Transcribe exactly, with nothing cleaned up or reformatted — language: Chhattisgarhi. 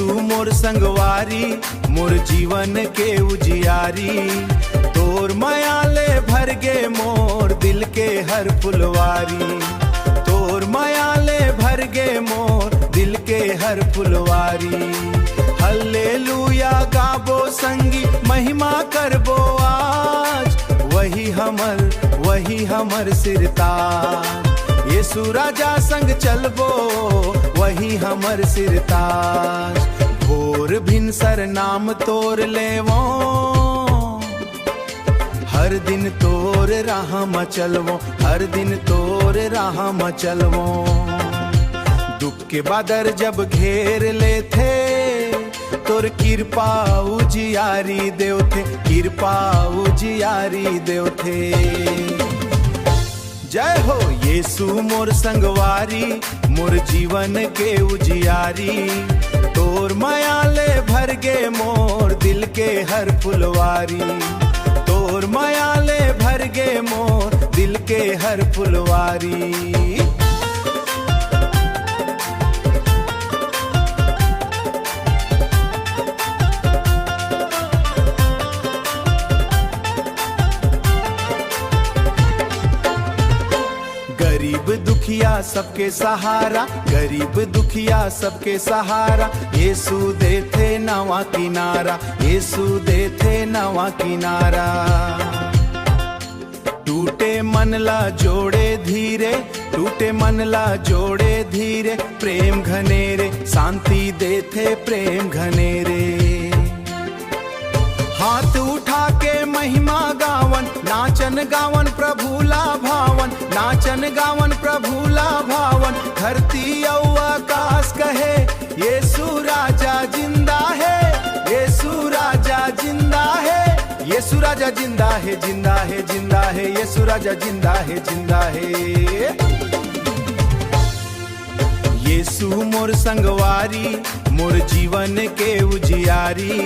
तू मोर संगवारी, मोर जीवन के उजियारी, तोर मया ले भर गे मोर दिल के हर फुलवारी, तोर मया ले भर गे मोर दिल के हर फुलवारी। हल्लेलुया गाबो संगी, महिमा करबो आज, वही हमर, वही हमर सिरताज। यीशु राजा संग चलबो, वही हमर सिरताज। भोर भिनसर नाम तोर लेवो, हर दिन तोर राह म चलवो, हर दिन तोर राह म चलवो। दुख के बादर जब घेर लेथे, तोर किरपा उजियारी देवथे, किरपा उजियारी देवथे। जय हो यीशु मोर संगवारी, मोर जीवन के उजियारी, तोर मया ले भर गे मोर दिल के हर फुलवारी, तोर मया ले भर गे मोर दिल के हर फुलवारी। गरीब दुखिया सबके सहारा, गरीब दुखिया सबके सहारा, यीशु देथे नवा किनारा, यीशु देथे नवा किनारा। टूटे मन ला जोड़े धीरे, टूटे मन ला जोड़े धीरे, प्रेम घनेरे, शांति देथे प्रेम घनेरे। हाथ उठा के महिमा गावन, नाचन गावन प्रभु ला भावन, नाचन गावन प्रभु ला भावन। धरती अउ आकाश कहे, यीशु राजा जिंदा हे, यीशु राजा जिंदा हे, यीशु राजा जिंदा हे, जिंदा हे, जिंदा हे, यीशु राजा जिंदा हे, जिंदा हे। यीशु मोर संगवारी, मोर जीवन के उजियारी।